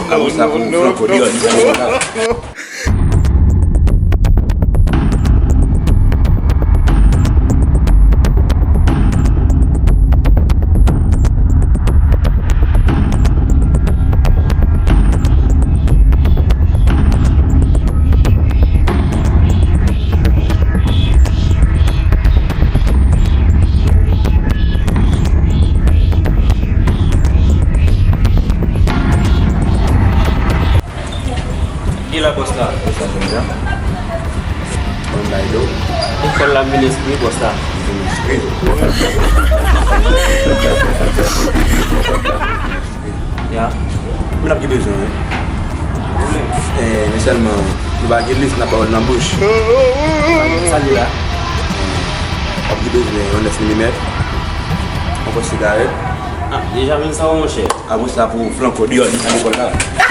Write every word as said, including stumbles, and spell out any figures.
Apre sa pou flanko deyò nan lekòl la. Ki la bòs la? Bòs la, jodi a. Mwen bay do. Lekòl la vin espri bòs la. Vin espri. Ya. Moun ap gen bezwen, wi. Eh, men sèlman, nou pa gen lis, n ap pawòl nan bouch. Sa li la? W ap gen bezwen yon nèf milimèt, yon pòch sigarèt. Ah, deja menm sa, monchè. Apre sa, pou flanko deyò nan lekòl la.